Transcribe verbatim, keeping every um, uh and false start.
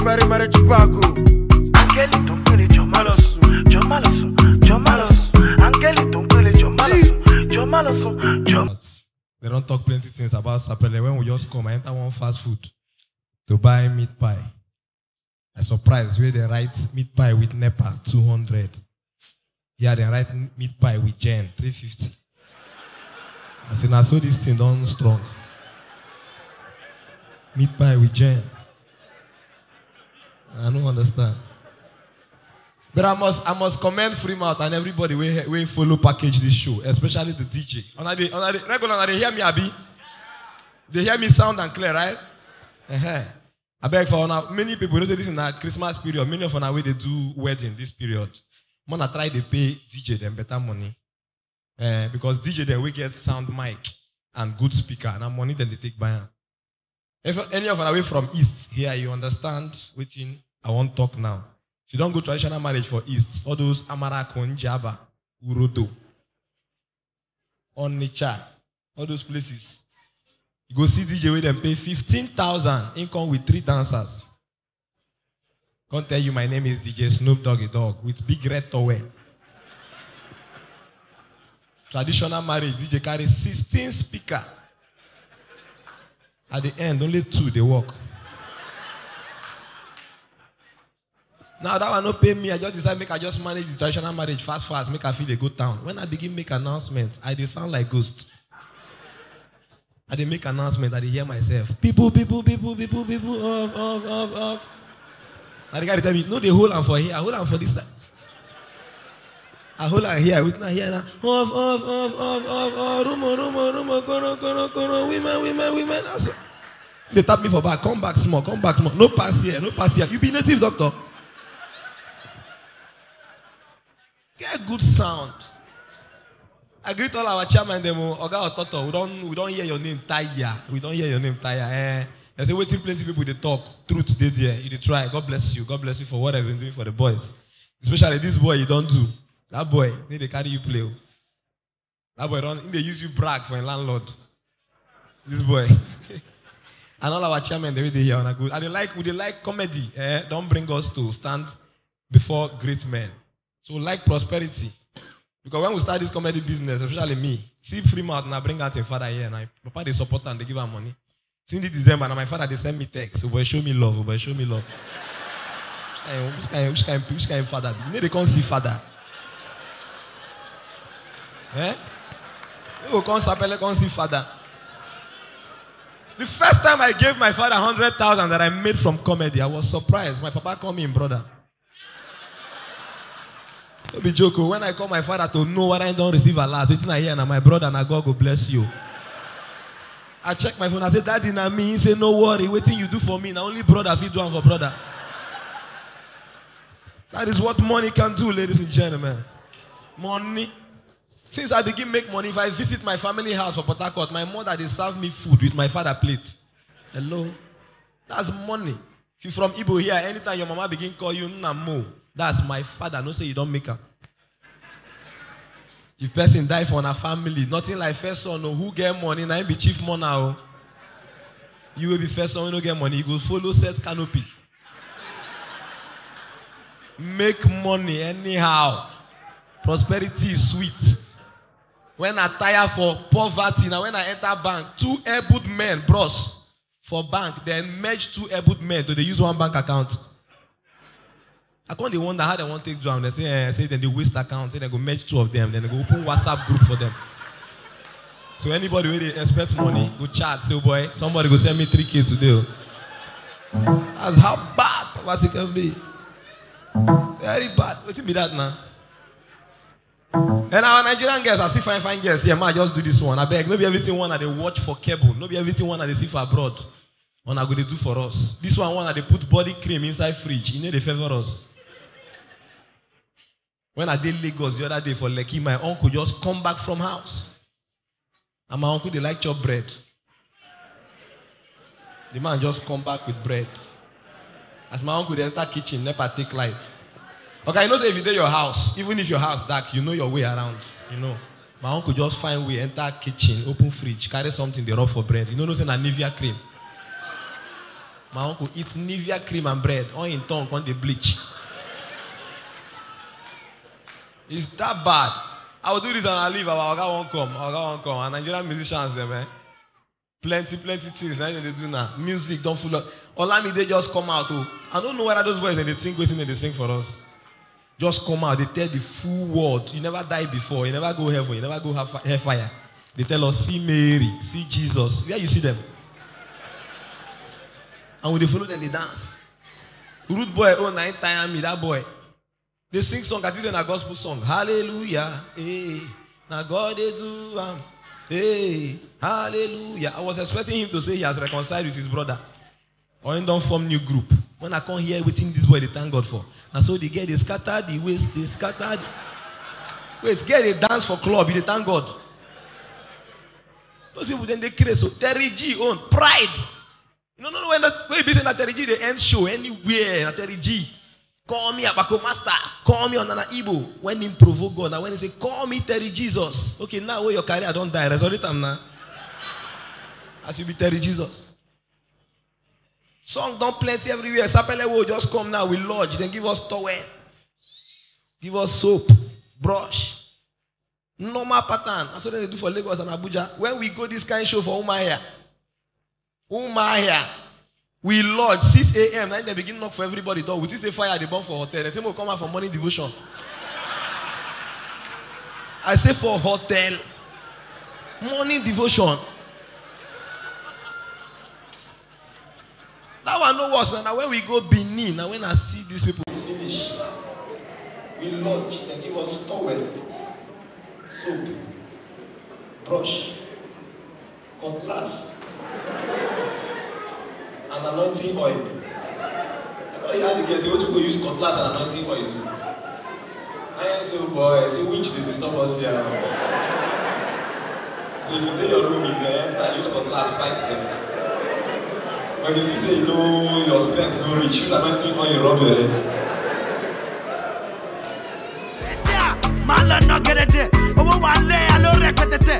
Mare mare chupaco. Angeli don't kill it, your malosu, your malosu, your malosu. Angeli don't kill it, your malosu, your malosu, your. They don't talk plenty things about Sapele. When we just come, I enter one fast food to buy meat pie. I surprised where they write meat pie with nepa two hundred. Yeah, they write meat pie with Jen three fifty. I say, "Now so this thing don't strong." Meat pie with Jen. I don't understand. But I must, I must commend Freemouth and everybody we, we follow package this show, especially the D J. On the, on the regular, on the hear me, Abi. They hear me sound and clear, right? Uh-huh. I beg for now. Many people, you know, say this is a Christmas period. Many of our way they do wedding this period. Mona try to pay D J them better money. Eh, because D J then we get sound mic and good speaker. And money then they take by hand. If any of our way from East here, you understand waiting, I won't talk now. If you don't go traditional marriage for East, all those Amara Konjaba, Urodo, Onitsha, all those places. You go see D J where them pay fifteen thousand income with three dancers. Can't tell you my name is D J Snoop Doggy Dog with big red towel. Traditional marriage, D J carry sixteen speaker. At the end, only two they work. Now that one no pay me. I just decide make I just manage the traditional marriage fast fast, make I feel a good town. When I begin make announcements, I they sound like ghost. I they make announcement, I they hear myself. People, people, people, people, people, off, off, off, off. And the guy dey tell me, "No, they hold on for here, hold on for this side." I hold on here, with now here now. Off, off, off, off, off, off, rumor, rumor, rumor, kono, kono, kono, women, women, women. They tap me for back, come back small, come back small. No pass here, no pass here. You be native doctor. Get good sound. I greet all our chairman them. Oh, Oga Ototo, we don't we don't hear your name tire. We don't hear your name tire. Eh? I say waiting plenty people they talk. Truth they there. You dey try. God bless you. God bless you for what I've been doing for the boys. Especially this boy you don't do. That boy, need they carry you play. Oh. That boy don't they use you brag for a landlord. This boy. And all our chairman they dey here on a good. And they like would they like comedy. Eh? Don't bring us to stand before great men. So we like prosperity. Because when we start this comedy business, especially me, see Freemouth now bring out him father here. Now papa they support and they give her money. Since this December, now my father they send me text. "Oh boy, show me love. Oh boy, show me love." Which kind, which kind, which kind, which kind father? You know they can't see father. Eh? You go come Sapele, come see father. The first time I gave my father hundred thousand that I made from comedy, I was surprised. My papa call me him brother. No be joke. Oh. When I call my father to know what I don't receive a lot, waiting I hear now my brother and God go bless you. I check my phone. I say, "Daddy, now me." He say, "No worry. Waiting you do for me. Now only brother fit do am for brother." That is what money can do, ladies and gentlemen. Money. Since I begin make money, if I visit my family house for Port Harcourt, my mother they serve me food with my father plate. Hello? That's money. If you from Igbo here, anytime your mama begin call you Namo, that's my father. No say you don't make her. If person die for a family, nothing like first son, no, who get money, now him be chief mourner. Oh. You will be first son, you no get money, you go follow set canopy. Make money anyhow. Prosperity is sweet. When I tire for poverty, now when I enter bank, two elbowed men, bros, for bank, then merge two elbowed men to they use one bank account. I can't they wonder how they want to take do am. They say, eh, say then they waste account, say they go merge two of them, then they go open WhatsApp group for them. So anybody where they expect money, go chat, say, "Oh boy, somebody go send me three K today." Oh. That's how bad poverty can be. Very bad. What be that now? And our Nigerian girls, I see fine, fine girls. Yeah, ma, just do this one. I beg, no be everything one that they watch for cable, no be everything one that they see for abroad. One I go they do for us. This one, one that they put body cream inside fridge. You know they favor us. When I did Lagos the other day for Lekki, my uncle just come back from house. And my uncle they like chop bread. The man just come back with bread. As my uncle they enter kitchen, never take light. Okay, you know say if you dey your house, even if your house dark, you know your way around. You know. My uncle just find way, enter kitchen, open fridge, carry something they rub for bread. You know, no say na Nivea cream. My uncle eat Nivea cream and bread. On in tongue, on the bleach. It's that bad. I will do this and I leave. Our oga won't come. Our oga won't come. And Nigerian musicians, them, eh? Plenty, plenty things now they do now. Music don't full up. Olamide just come out. Oh. I don't know whether those boys and they think waiting they sing for us. Just come out. They tell the full world. You never die before. You never go heaven. You never go hellfire. They tell us, see Mary, see Jesus. Where you see them? And when they follow them, they dance. Rude boy, oh, nine time me, that boy. They sing song, I think it's a gospel song. Hallelujah. Hey. Now God they do am. Hey. Hallelujah. I was expecting him to say he has reconciled with his brother. Or he don't form new group. When I come here waiting this boy, they thank God for. And so they get they scatter the waist, they scatter the... Wait, get a dance for club, they thank God. Those people then they crazy. So Terry G own pride. No, no, no. When that when you be saying that Terry G, they end show anywhere. That Terry G, call me Abako Master, call me on an Igbo. When him provoke God, now when he say, call me Terry Jesus. Okay, now where your career don't die. Resurrect am now. As you be Terry Jesus. Song don't plenty everywhere. Sapele will just come now with lodge. Then give us towel. Give us soap, brush. Normal pattern. That's what they do for Lagos and Abuja. When we go this kind show for Umahia, Umahia, we lodge six a.m. Now they begin knock for everybody door. We just say fire they burn for hotel. They say, "Mo come out for morning devotion." I say for hotel, morning devotion. That one no worse. Now, now when we go Benin, now when I see these people finish, we lodge, they give us towel, soap, brush, cutlass, and anointing oil. Everybody had the guess, they want to go use cutlass and anointing oil too. I ain't so boy, I say winch they disturb us here. So if you dey your room, if they enter, use cutlass, fight them. But if you say you know your strength no reach, use anointing oil, rub your head. Máa lọ ná gẹ́dẹ́dẹ́, owó wà lẹ́ àlọ́ rẹpẹtẹtẹ.